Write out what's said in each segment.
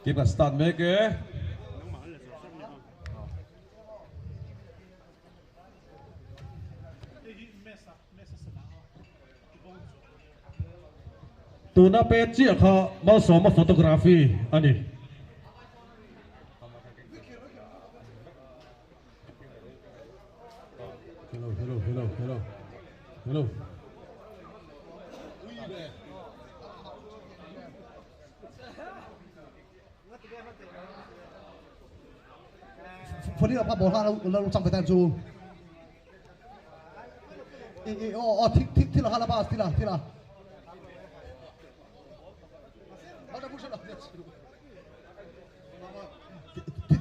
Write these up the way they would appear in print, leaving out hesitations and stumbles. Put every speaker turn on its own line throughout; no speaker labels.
Game kan start mek e.
Tuna pet chiah kha Malsawma photography a ni. Hello, hello, hello, hello, hello.
Phone pa ball ha lo lo chang pe tan chu. I i o o thik thik thil ha la ba thila thila.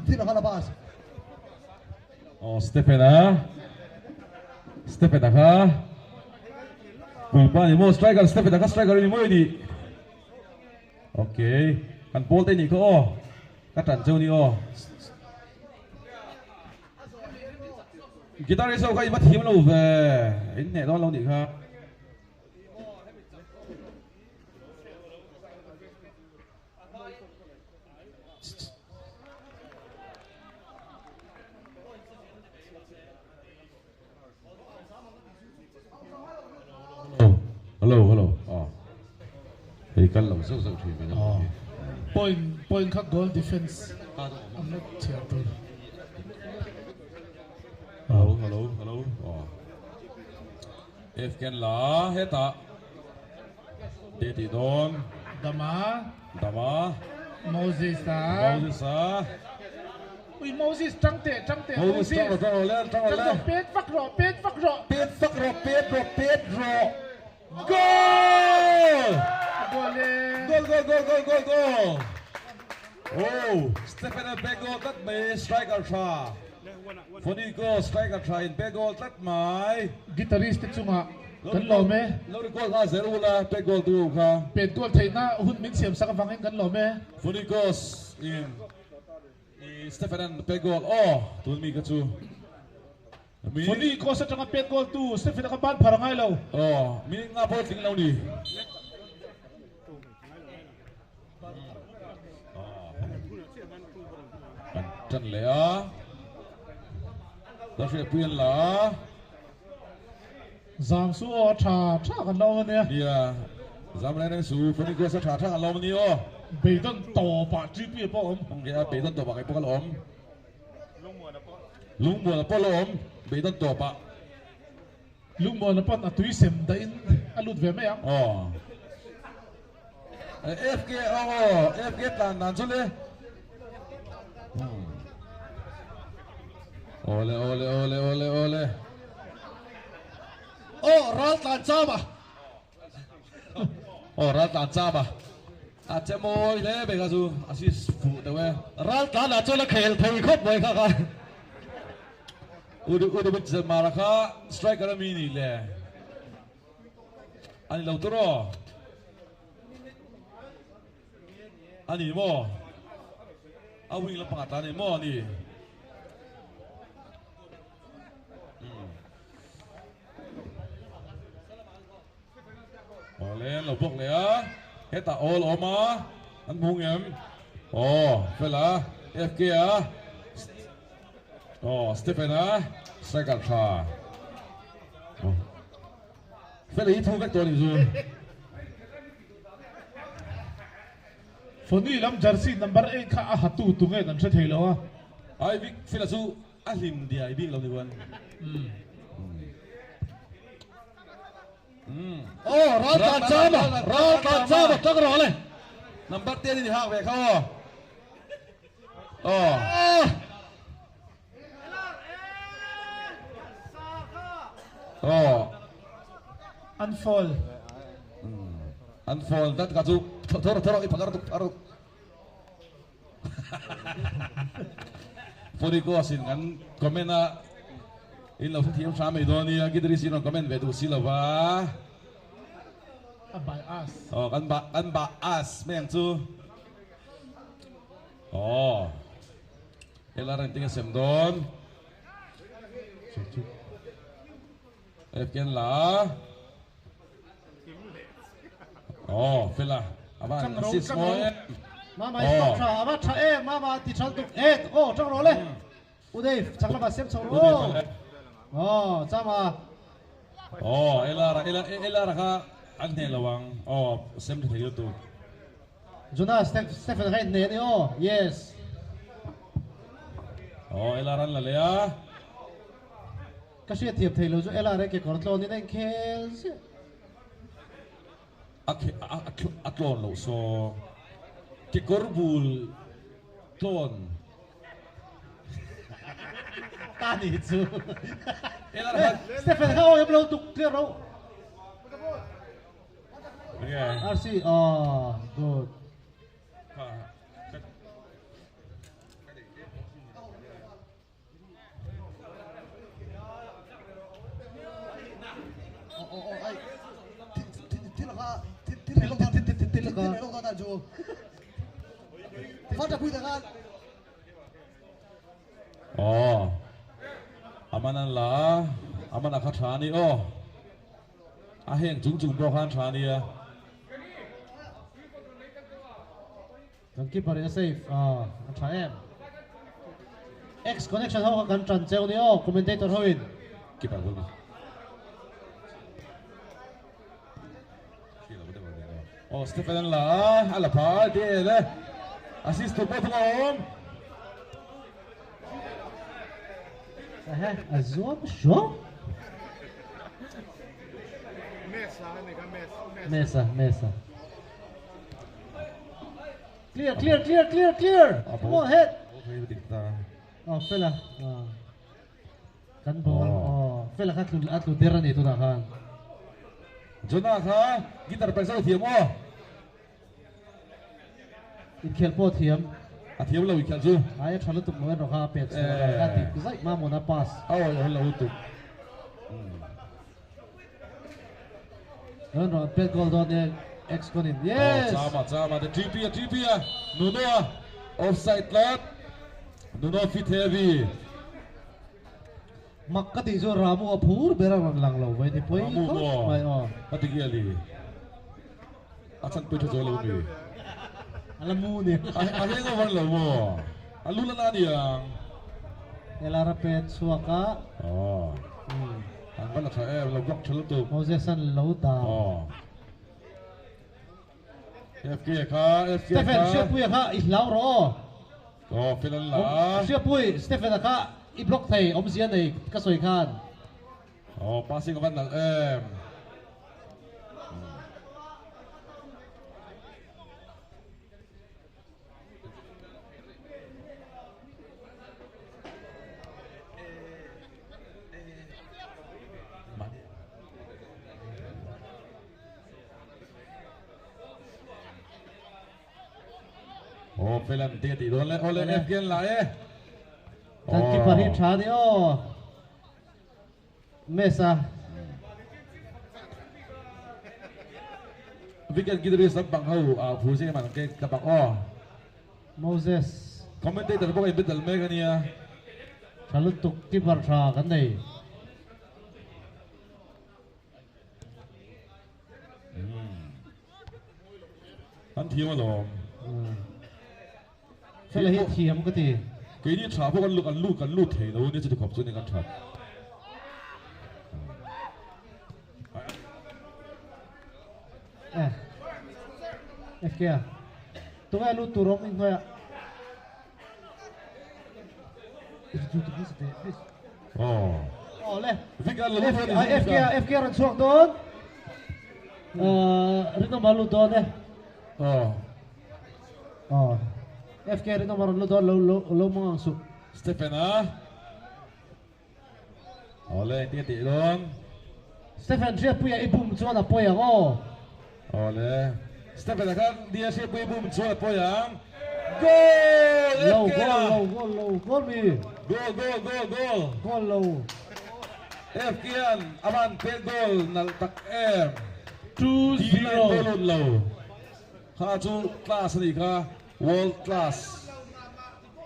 Thil ha la ba.
Oh, Stephen a. Stephen a kha. Puipa ni mo striker Stephen a kha striker ni mo ni. Okay. Kan pawl te ni kha aw. Ka tan cheu ni aw. Guitarist ho kha i va thiam lo ve. In hneh dawn lo nih kha. Hello, hello. Ah. Hei kal lo zeuh zeuh thin mai.
Ah. Point point kha goal defense an la chhiar tur.
Hello, hello, hello. Ah. F ken la hetah te ti dawn.
Dama.
Dama.
Moses a.
Moses a.
Ui Moses tang teh tang teh
Moses tang rawh tang rawh le tang rawh le.
Pet vak rawh pet vak rawh.
Pet vak rawh pet rawh pet rawh. Goal!
Goal e.
Goal goal goal goal goal goal. Oh, Stephen a pe goal tlat mai striker tha. Fonico striker tha in pe goal tlat mai.
Guitarist te chungah kan lawm e.
Lo record kha zel ula pe goal tu kha.
Pet goal theihna hun min siam sak avangin kan lawm e.
Fonicos in i Stephen an pe goal aw tun mi kha chu. Mi
Fonicos atanga pet goal tu Stephen a kha ban phar a ngai lo.
Aw mi nga pawh tling lo ni. Kan tan leh a, ka hriatpui an la a.
Zam su aw a tha tha kan la awm a nia.
Nia, zam reng reng su, Funny Ghost a tha tha kan la awm a ni aw.
Beidawn tawpah TP pawh a awm.
Awm a, beidawn tawpah kei pawh ka la awm. Lungmuana pawh la awm, beidawn tawpah.
Lungmuana pawn a tui sem dahin a lut ve mai ang.
Aw. FK aw FK tlan dan chu le. Awle awle awle awle awle.
Aw ral tlan cham a.
Aw ral tlan cham a. A che mawi hle mai kha chu a si fuh deuh e.
Ral tlan ah chuan a khel thei khawp mai kha kha.
U U David Zalmara kha striker a mi nih le. A ni lo tur aw. A ni maw? A wing lampangah tlan a ni maw a ni? Awle an lo bawk leh a, hetah awl a awm a, an hmu ngem? Aw fela FK a, aw Stephen a, striker tha. Fela hi thu vek tawh a nih chu.
Foni lam jersey number 8 kha a hatu tunge kan hre thei lo a.
Ai Vic Fela chu a hlim diai bik lo ni chuan.
Aw ral tlan cham a, ral tlan cham a tang rawh le.
Number 10 in i hak ve kha aw. Aw. Aw.
An fall.
An fall dat ka chu thor thor i phakar tuk phakar tuk. Forikos in kan comment a in lo hrethiam hram mai dawn nia guitarist in rawn comment ve duh si lova.
A by us.
Aw kan ba kan ba us mai ang chu. Aw. Hela reng tinge sem dawn. Fken la. Aw fela. Avan assist mawi em.
Mama i stop tha, a va tha em Mama ti tha lutuk e aw tang rawh le. U Dave chak lamah siam chho rawh aw. Aw Chama.
Aw Elara Elara kha an hneh lo ang aw sem tha thei lutuk.
Jonas Stephen kha inhneh a ni aw yes.
Aw Elara an la leh a.
Ka hriat thiam thei lo chu Elara kekawr tlawn in a inkhel ziah.
A tlawn loh saw kekawr bul tlawn
ta ni chu Stephen kha awi lo tuk clear ro RC oh good.
Aw aman an la a aman a kha tha a ni aw a heng chung chung pawh khan tha a nia.
Kan keeper in a save a a tha em. X connection ho kha kan tan cheu ni aw commentator ho in.
Keeper bul ni. Oh Stephen an la a a la pha ti e le. Assist tu pawh thung a awm.
Ehe a zuam hruau. Mesa Mesa. Clear clear clear clear clear. Come on head. Oh fela. Kan ball. Oh fela kha tlu a tlu der ani tunah khan.
Jonah kha guitar paisa thiam aw.
Inkhel pawh thiam.
A thiam lo inkhel chu.
Ai a tha lutuk lo en rawh kha a pet chhuah a dik zaih mamawna a pass.
Awi a lo lutuk.
En rawh an pet goal dawn e X-Con in. Yes!
Chama chama te TP a TP a Nuno a offside tlat Nuno fit heavy.
Mak ka tih chuan Ramu a phur ber a rawn lang lo vai ni pawi khawp mai aw.
Ka ti nge ali? A chhan pui tha zo lo mi.
A la mu ni.
A heng over lo maw? A lu la na niang.
Elara pet chhuak a.
Aw. An va la tha em lo block tha lutuk.
Moses an lo dah.
Aw. FK kha FK kha.
Stephen Hriatpuia kha i hlau rawh aw.
Aw fel an la.
Hriatpui Stephen a kha i block thei awmzia nei ka sawi khan.
Aw passing a van nalh em. Aw fel an te tih dawn le aw le FK an la e.
Kan keeper hi tha ni aw. Mesa.
Weekend guitarist lampang ho a phu zing man ke lampang aw.
Moses.
Commentator pawh in battle mek ania.
Tha lutuk keeper tha kan nei.
An thiam alawm.
Fela hi thiam ka ti.
Keini tha pawh kan lu kan lu kan lut thei lo nia chuti khawp chu ni kan that.
Eh. FK a. Tunge lut tur awm in hnuaiah. FK a rawn chhuak dawn Rinawm a lut dawn e FK Rinawm a rawn lut dawn lo lo lo mang ang suh
Stephen a Awle engtin a tih dawn
Stephen Hriatpuia i bum chuan a pawi ang aw.
Awle Stephen a khan nia Hriatpuia i bum chuan a pawi ang. Goal!
Lo goal lo goal lo goal mi.
Goal goal goal goal.
Goal lo.
FK an a van pek goal nalh tak em.
2-0.
Goal lut lo. Kha chu class a nih kha world class.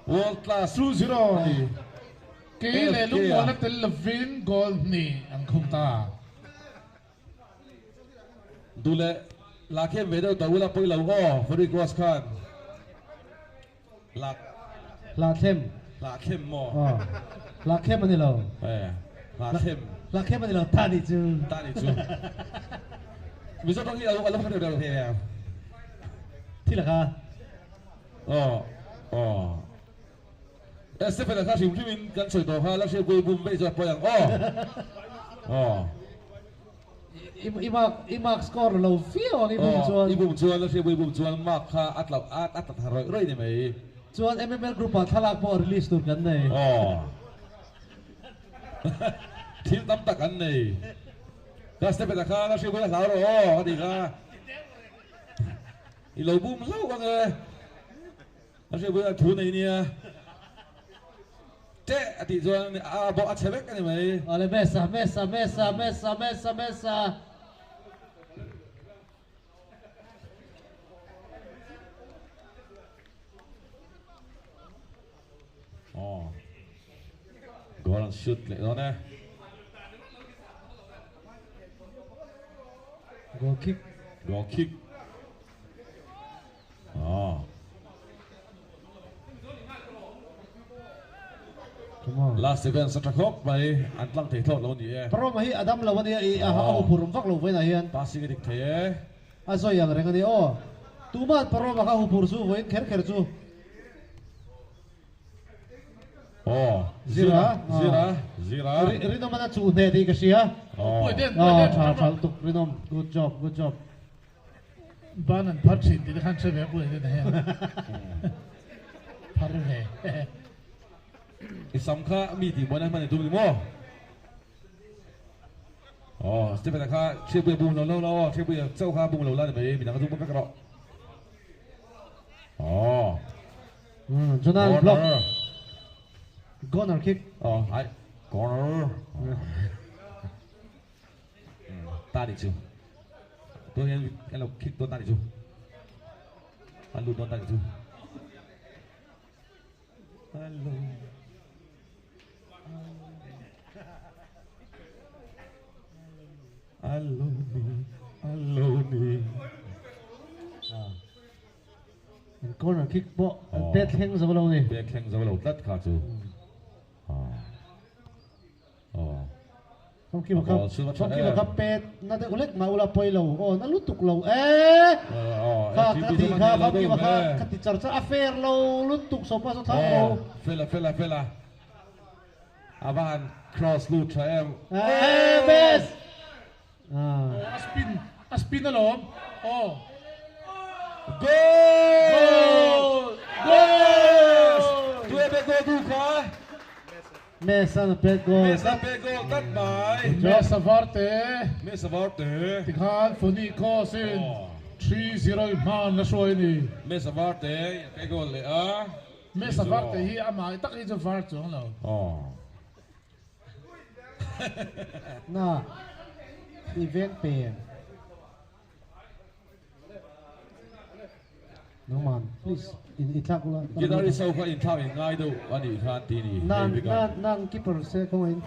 World class
2-0.
A ni.
Kei leh lungmuana tel lovin goal hnih an khung ta.
Duh leh la khem ve deuh tawh ula pawi lo aw Frederick Ross khan. Hla
Hla thlem.
Hla thlem maw?
Aw. Hla khem a ni lo.
Eh, hla thlem.
Hla khem a ni lo, ta nih chu.
Ta nih chu. Mizo tawng hi a lo khat deuh thei em?
Thil a kha.
Aw, aw. Eh, Stephen a kha hrim hrim in kan sawi tawh kha, la hriat pui bum veih chu a pawi ang aw. Aw.
I mark i mark score lo viau ang i bum chuan.
I bum chuan la hriat pui bum chuan mark kha a tla a tla thla rawih rawih ni mai.
Chuan MML group ah thlalak pawh release tur kan nei.
Aw. Thil tam tak an nei. Ka Stephen a kha la hriat pui a hlau rawh aw ka ti kha. I lo bum hlauh ang e. A hriat pui a thu nei nia. Teh a tih chuan a bawh a chhe vek a ni mai.
Awle Mesa Mesa Mesa Mesa Mesa Mesa.
Aw. Goal an shoot leh dawn e.
Goal kick.
Goal kick. Last event a tha khawp mai, an tlang thei thlawt lo a ni e.
Paroma hi a dam lo a nia, i a ho phur vak lo vawiinah hian.
Passing a dik thei e.
A zawi ang reng a ni aw. Tuma'n Paroma kha huphur chu vawiin kher kher chu.
Aw, Zira, Zira, Zira.
Rinawm an a chuh hneh tih ka hria.
Aw,
tha tha lutuk Rinawm, good job, good job.
Ban an phar thin tih te khan hre ve pawh ni hian phar ve.
I sam kha mi tih buaina hman i tum ni maw? Aw Stephen-a kha Hriatpuia bung lo lo la aw, Hriatpuia chauh kha bung lo la ni mai, midang kha chu bung vek rawh. Aw.
Jonah block. Corner kick.
Aw, ai corner. Ta nih chu. Tun hian kan lo kick dawn ta nih chu. An lut dawn ta nih chu. Hello. Hello me, hello me.
An corner kick pawh an pet thleng zo lo ni.
Pet thleng zo lo tlat kha chu.
Famkima kha Famkima kha pet na deuh lek mah ula pawi lo aw na lutuk lo e kha ka ti kha Famkima kha ka ti char char a fair lo lutuk sopa chu thlang lo
Fela fela fela a va han cross lut tha em
e best
a spin a spin alawm aw
Goal! Goal! Tue be goal du kha.
Mesa na pet goal.
Mesa pet goal tlat mai.
Mesa varte.
Mesa varte.
Tikhan Funny Cross in 3-0 i hma an la hruai a ni.
Mesa varte pet goal leh a.
Mesa varte hi amah tak hi chu var chuang lo.
Na i veng peng. Nangman please in i thlak ula.
Guitar i so kha in thlak in ngai deuh a nih khan ti ni.
Nan nan nan keeper se kawngin.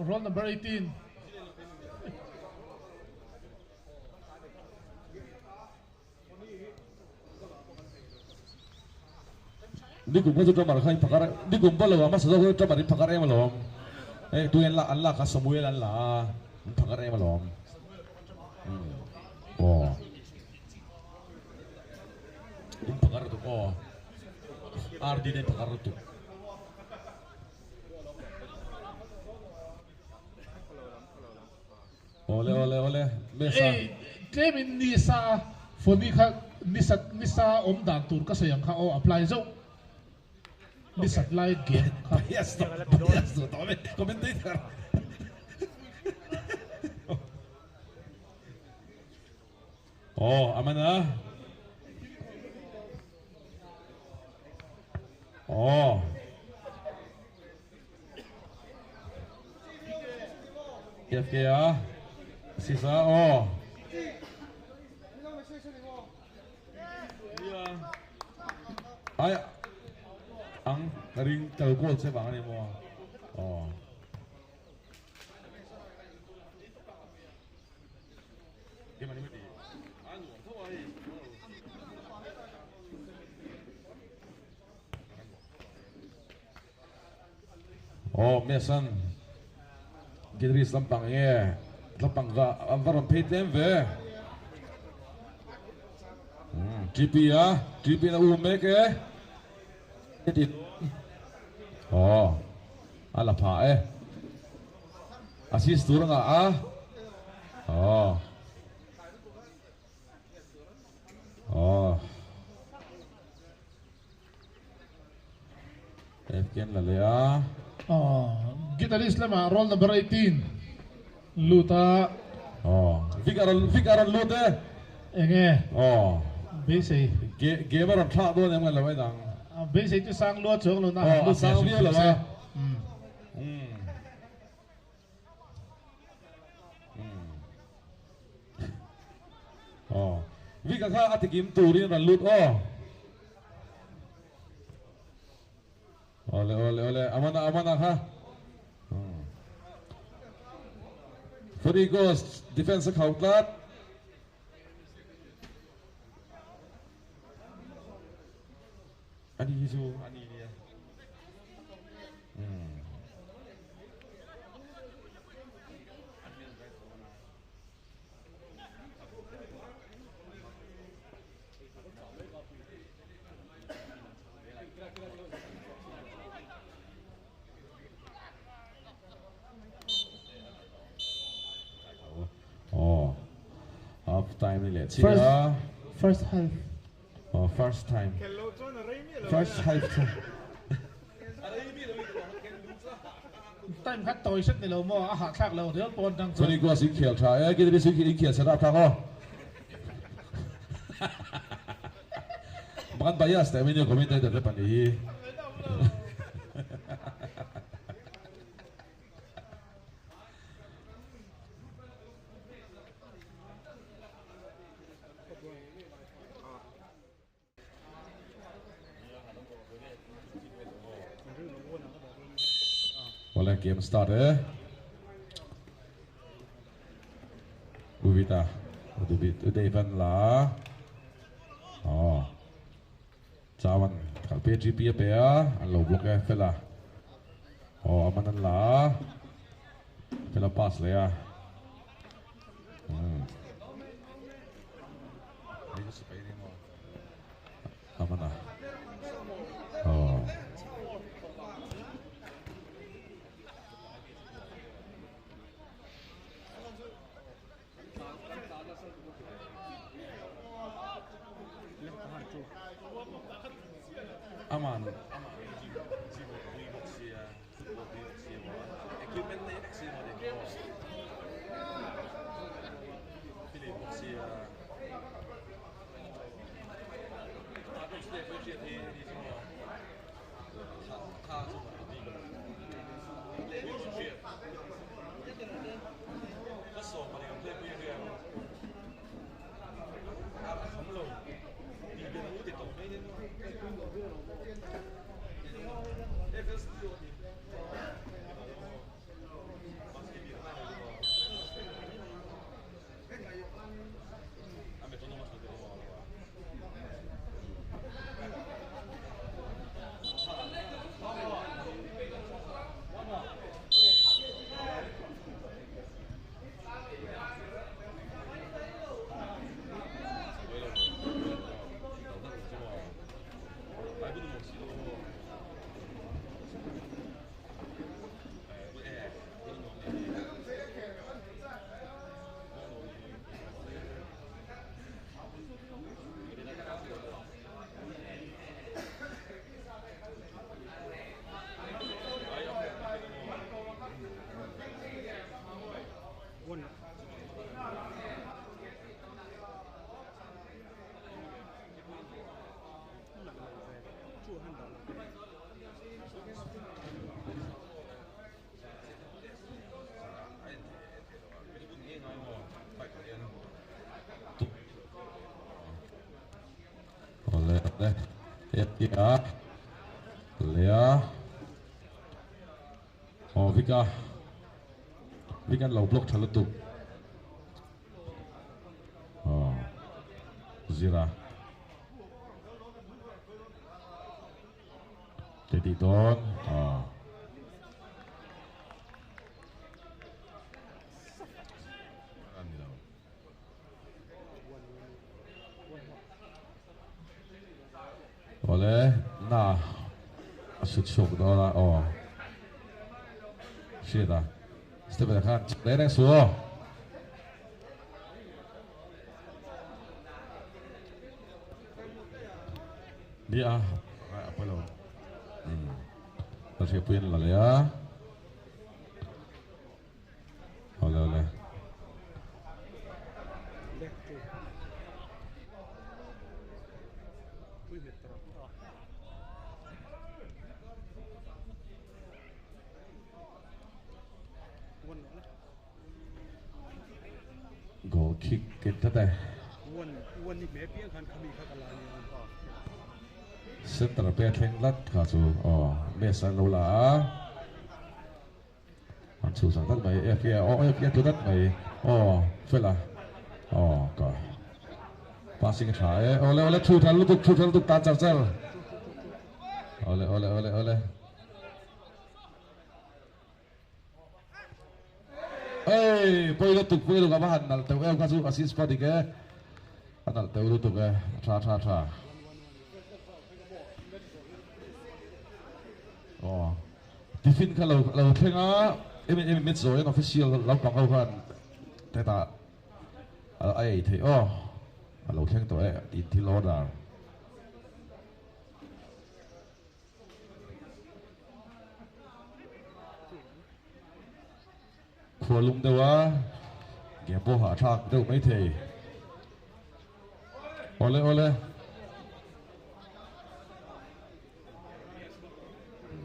Roll number 18.
Nikum kha chu drummer kha in phakar nikum pawh lo a hmasa zawk chu drummer in phakar em alawm hei tui an la an lak a Samuel an la a an phakar em alawm aw in phakar lutuk aw RD te in phakar lutuk. Awle awle awle Mesa.
Ei tlem in nisa phone kha nisa nisa awm dan tur ka sawi ang kha aw apply zauh nisat lai game kha.
Bias tawh bias duh tawh mai commentator. Aw a man a. FK a sisa aw. Ai ang ka ring kal goal che vang ani maw aw. Aw Mason Gilris lampang nge lampang va an va rawn phei tlem ve TP a TP na um mek e aw a la pha e assist tur a ngah a aw aw Fk la leh a.
Guitarist lamah roll number 18 lut a.
Aw Vic a rawn Vic a rawn lut e.
Enge?
Aw.
Beisei.
Ge game a rawn thlak dawn em ngai lo en ang.
Beisei chu sang lua chuang lo na.
Aw a sang viau lo a. Aw Vic a kha a tikim turin rawn lut aw. Awle awle awle amana amana kha. Funny Ghost defense a khau tlat. Ani hi chu ani nia. Aw half time ni leh chiah a.
First half.
Aw first time. First half chu.
Time kha tawi hret ni lo maw a hahthlak lo riau pawn tang chuan.
Chuan i goals i khel tha e, kidney si i khel chhe rap thlak aw. Kan bias teh mai nia commentator te pahnih hi. Wala game start e. Uvita, Uduvit, Udevan la. Oh. Chawan kal PGP a pe a, an lo block e fela. Oh, aman an la. Fela pass le a. Amana. Oh. Aman. Equipment nei vek si maw Philip bawk sia. e. Tia leh a aw Vika Vika an lo block tha lutuk aw Zira Te tih dawn aw. Awle na a sut chhuak dawn a aw. Hriat a Stephen khan chak reng reng suh aw. Nia a pawi lo ka hriatpui an la leh a awle awle. Goal kick ken tlat e. Center pe thleng tlat kha chu aw Messi an lo la a. An chhuh sak tlat mai F A aw F A tlu tlat mai aw fela aw ka passing a tha e awle awle thu thal lutuk thu thal lutuk tan char char awle awle awle awle. Ei pawi lutuk pawi lutuk a va han nalh teuh em kha chu assist pawh dik e a nalh teuh lutuk e a tha tha tha aw tiffin kha lo lo thleng a emi emi mit zawi an official lampang ho khan hetah a ei theih aw a lo thleng tawh e in thil order. Khua lum deuh a, game pawh hahthlak deuh mai thei. Awle awle.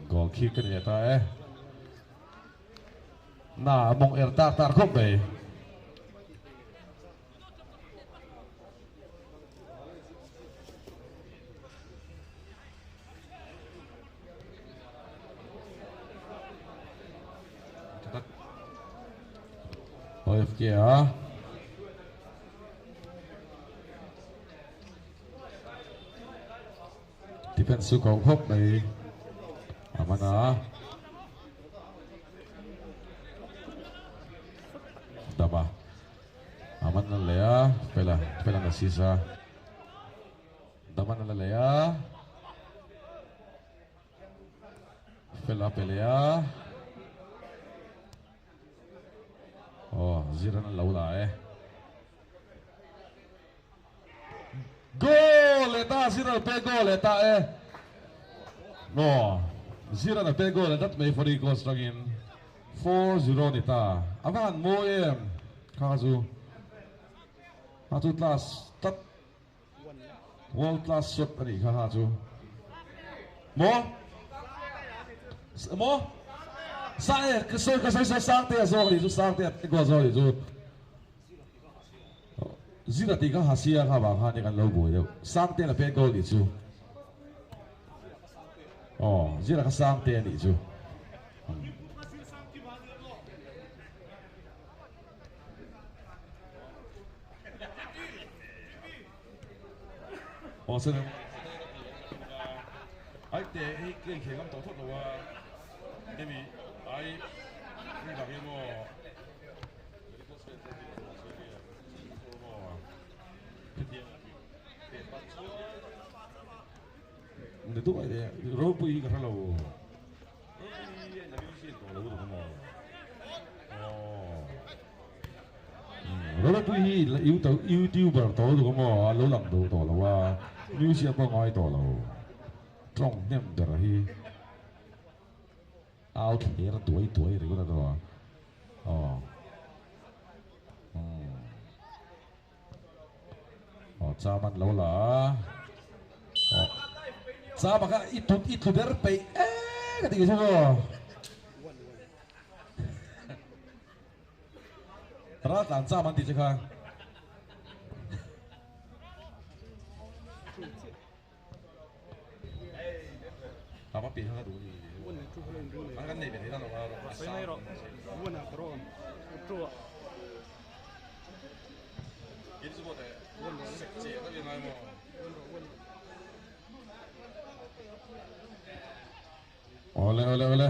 Goal kick a ni leh ta e. Na a mawng er tar tar khawp mai. OFK a. Defense chu ko khawp mai a man a. Dama. A man a leh a, Fela, Fela na sis a. Daman a la leh a. Fela pe leh a. Aw, Ziran a lo la e. Goal leh ta, Ziran a pe goal leh ta e. Aw, Ziran a pe goal leh dat mai Fori goal atangin. 4-0 ni ta. A va han mawi em kha kha chu. Kha chu class tlat. World class shot a nih kha kha chu. Maw? Maw? Sa e, ka sawi ka sawi sawi Sangtea zawk a nih chu, Sangtea te goal zawk a nih chu. Zira tih kha Hasia kha vang khan kan lo buai deuh. Sangtea na pek goal nih chu. Aw, Zira kha Sangtea nih chu. Aw sen ai te hi ke kheng am tawh thawt lo a hemi ai hei bak hi maw Ni duai le ropui hi ka hre lo ropui hi a museum tawh lo lutuk a maw aw ropui hi youtuber tawh lutuk a maw a lo lang duh tawh lo a museum pawh ngai tawh lo tawng hnem ber hi. Au thler duai duai ringawt a ni a aw umm aw cham an lo la a aw cham a kha i tut i tlu ber peih e ka ti chu maw ral tlan cham an tih che kha. Ava pian kha ka duh ni. An kan nei ve thei ta lo a a sang. Awle awle awle.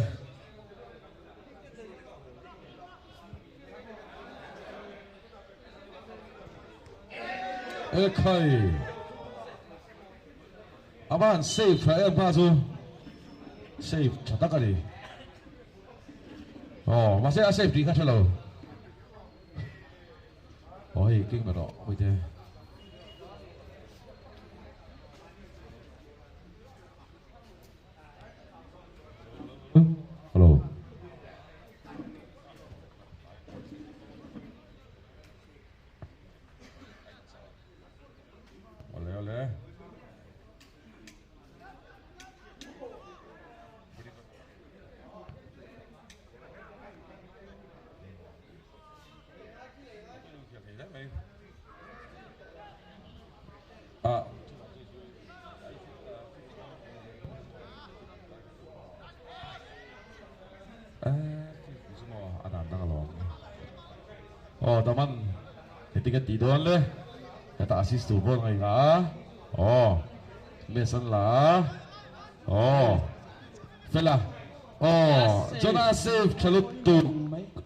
E khai. Avan save tha em kha chu. Save tha tak ani. Oh, mahse a save tih kha hrelo. Aw hei keng ber rawh Puite. Hello. Ole ole. Ah. Oh, taman. Heti ka ti dawn le. Heta assist tur pawh ngai nga. Oh. Mesan la. Oh. Fela. Aw, Jonah save tha lutuk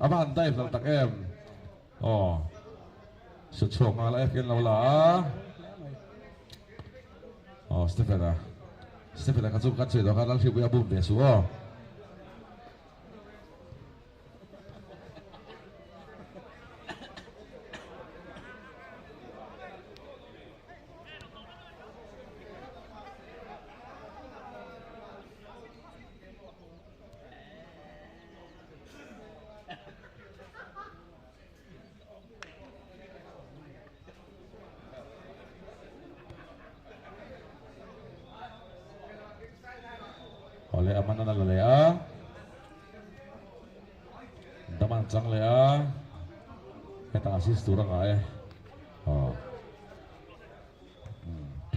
a va han dive lo tak em. Aw, sut chhuak nghal a F-in lo la a. Aw, Stephen a. Stephen a kha chu kan sawi tawh kha Lalhripuii a bum ve suh aw. Awle a man a la leh a, dam an chang leh a, hetah assist tur a ngah e, aw.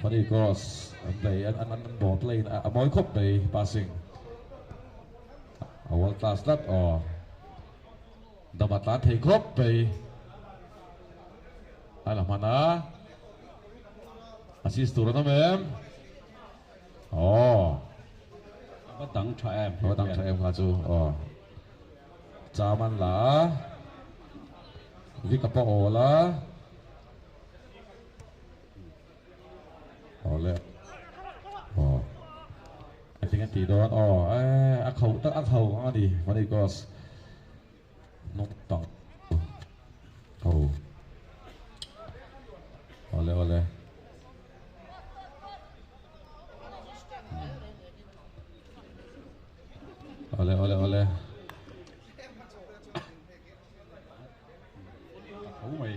Funny cross an bei an an an ball play in a mawi khawp mai passing a world class tlat aw dam a tlan thei khawp mai a la hman a assist tur an awm em aw
a va dang tha em
a va dang tha em kha chu aw cham an la a Vika pawh awl a. Awle aw a tinge tih dawn aw eh a kho tak a kho ang a ni funny cross hnung tang ho awle awle awle awle awle.
A tho mai.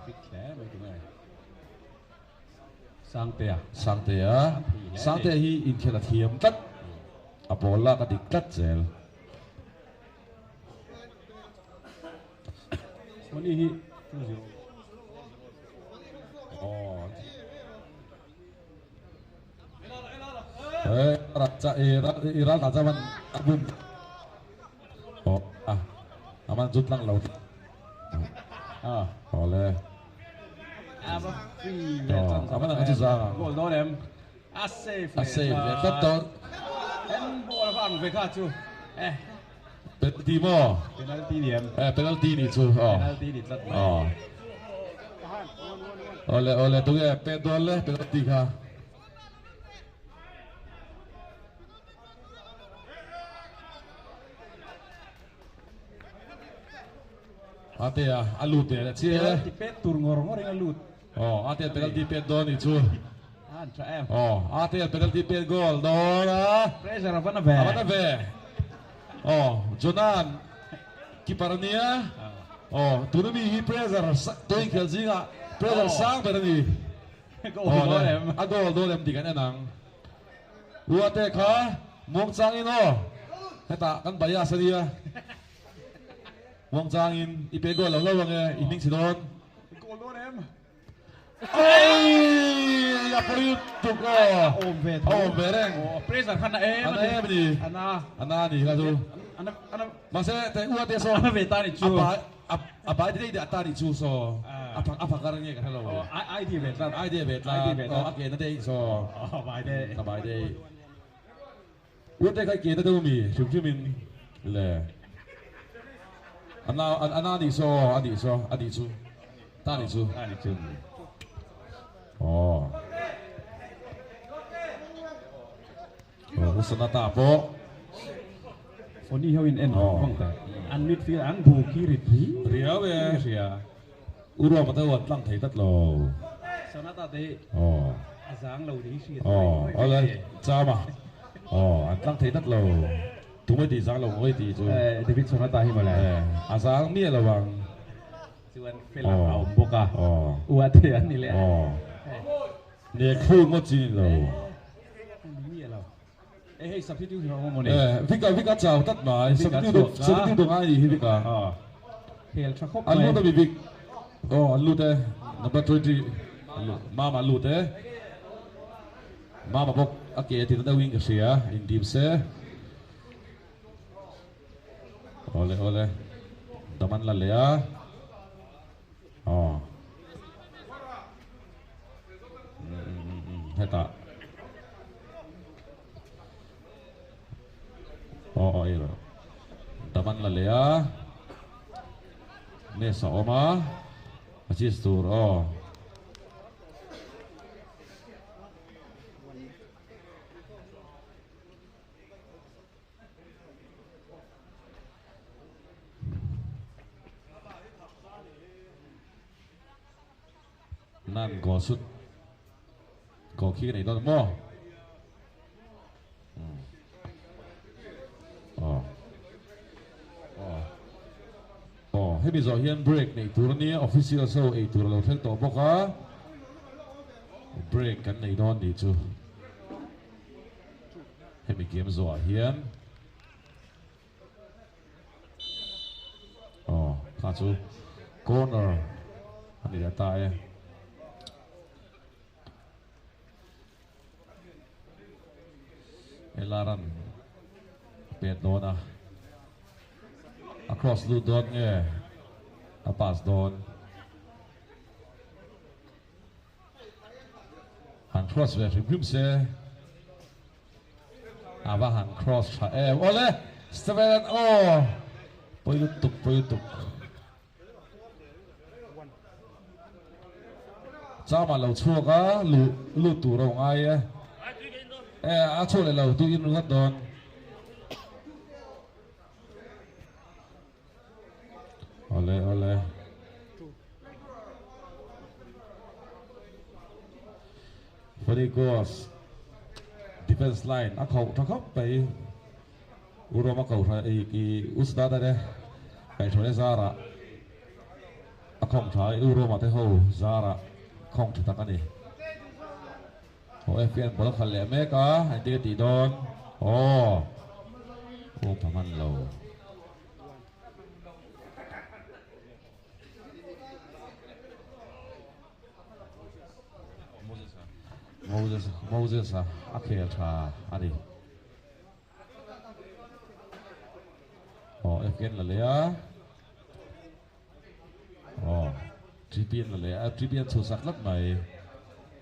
Fit hle mai tunge. Sangtea.
Sangtea. Sangtea hi inkhel a thiam tlat. A ball lak a dik tlat zel.
Sony hi 2-0.
Oh. Eh, raja i ral raja man abum. Oh, ah. Aman zut lang lo.
Ah.
Ole.
Ava free.
Oh, aman ang chu zang.
Goal dawn em. A safe.
A safe le tlat to.
Handball va ang ve kha chu. Eh.
Penalty mo.
Penalty ni em.
Eh, penalty ni chu. Oh.
Penalty ni tlat mai.
Oh. Ole ole tunge pe dawn le penalty kha. Atea a lut leh chiah e.
Penalty pet tur ngawr ngawr in a lut.
Aw Atea penalty pet dawn ni chu.
An tha em.
Aw Atea penalty pet goal dawn a.
Pressure a va na ve.
A va na ve. Aw Jonan keeper a nia. Aw tuna mi hi pressure tuin khel zingah pressure sang ber a ni.
Goal dawn em.
A goal dawn em tih kan en ang. Uate kha muangchangin aw hetah kan bias a nia muangchangin i pe goal lo lo ang e i hming si dawn.
Goal dawn em?
Oi! A pawi tuk aw.
Awm ve tho.
Awm ve reng.
Aw, pressure khan a em
a ni. A na em ni.
A na.
A na ni kha chu.
A na a na.
Mahse te ua te saw.
A na ve ta ni chu.
A bai a a bai te dei ta ni chu saw. A phak a phakar nge ka hre lo.
Aw, ID ve tlat.
ID ve tlat.
ID ve tlat.
Aw, a ke na dei saw.
Aw, bai dei.
A bai dei. Ua te kha ke na deuh mi hrim hrim in le. A na a na ni saw a ni saw a ni chu. Ta ni chu.
Ta ni chu.
Aw. Aw, Usana ta pawh.
Foni ho in en vang ta. An midfield an bu khi rit ri.
Riau e.
Ria.
Uruama te huan tlang thei tlat lo.
Sonata te
Aw.
a zang lo ni hriat.
Aw, awle chama. Aw, an tlang thei tlat lo. Tumai ti zang lo ngawih ti chu.
Eh, David Sonata hi mawle.
Eh, a zang miah lo ang.
Chuan fel a awm bawk a.
Aw.
Ua te an ni leh.
Aw. Ne khu ngawt chi ni lo.
Ni miah lo. Eh, hei substitute hi awm mawni.
Eh, Vika Vika chau tlat mai. Substitute substitute ngai ni hi Vika.
Aw. Khel tha khawp mai.
An lut a mi Vik. Aw, an lut e. Number 20. Mama an lut e. Mama bawk a ke a ti na deuhin ka hria. Indim se. Awle awle. Dam an la leh a. Aw. Hetah. Aw aw ei rawh. Dam an la leh a. Nurse a awm a. A cheese tur aw. Nan goal sut goal khi ka nei dawn maw? Aw. Aw. Aw, hemi zawh hian break neih tur a nia, officials ho ei tur a lo thleng tawh bawk a. Break kan nei dawn nih chu. Hemi game zawhah hian aw kha chu corner a ni leh ta e. Elaran pet dawn a, a cross lut dawn nge a pass dawn. Han cross ve hrim hrim se. A va han cross tha em. Awle! Steven aw! Pawi lutuk, pawi lutuk. Chama lo chhuak a, luh lut tur a ngai e. E, a chhuak leh lo, tu in ringawt dawn. Awle awle. Funny Ghost defense line a khauh tha khawp mai. U Roma kohhran ei ki U Sudata te kaihhruaina zarah a khawng tha a, U Roma te ho zarah khawng tha tak a ni. Aw FPN ball a khalh leh mek a, engtin a tih dawn? Aw, um pha hman lo. Moses Moses a a khel tha a ni. Aw FPN la leh a. Aw TPN la leh a TPN chhuhsak tlat mai.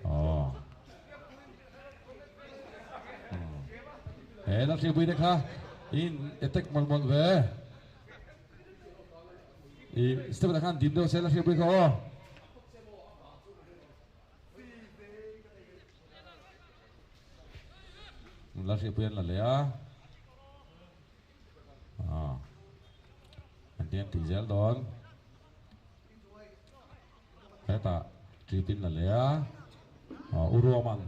Aw. He la hriapui te kha in attack mawlh mawlh ve. I step ah khan dim deuh se la hriapui kha aw. La hriapui an la leh a. Ah. An ti an ti zel dawn. Hetah trip in la leh a. Ah, u Ruaman.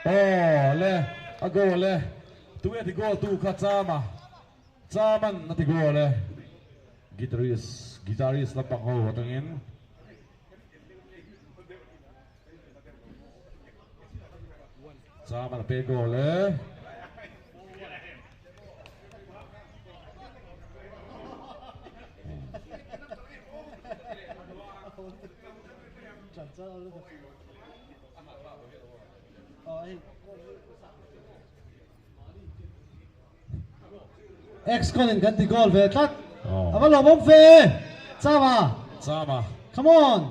Aw le, a goal e. Tunge ti goal tu kha Chama. Chaman a ti goal e. Guitarist, guitarist lampang ho atangin. Chaman a pe goal e.
Ex-con in kan ti goal ve tlat. A va lawmawm ve! Chama!
Chama!
Come on!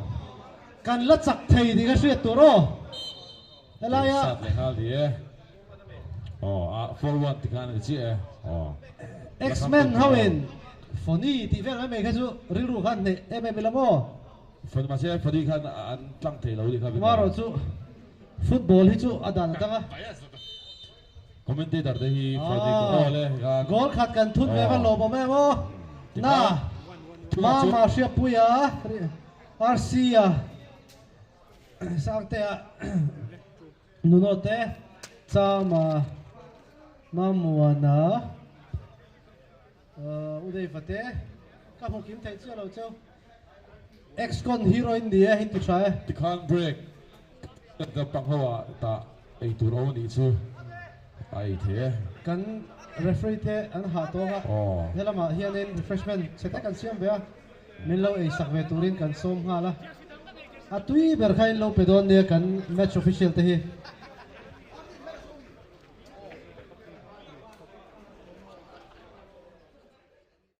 Kan la chak thei tih ka hriat tur aw. Helaia.
Sat leh nghal ni e. Aw, a 4-1 ti khan a ni chiah e. Aw.
X-Men ho in Foni tih vel mai mai kha chu rilru khan hneh em em ila maw?
Foni mahse Foni khan an tlang thei lo ni kha.
Tomorrow chu football hi chu a dan a dang a.
Commentator te hi Foni ka aw le khan.
Goal khat kan thut ve va lawm awm em aw. Na Mama Hriatpuia RC-a Sangtea Nuno te Chama Mamuana Udeiva te ka hmu kim theih chiah lo cheu. Ex-con heroine ni e hei ti tha e.
Tikhan break kan pang ho ah tah ei tur aw nih chu a ei thei e.
Kan referee te an hah tawng a, helamah hianin refreshment chhe tak an siam ve a, min lo ei sak ve turin kan sawm nghal a. A tui ber kha in lo pe dawn nia kan match official te hi.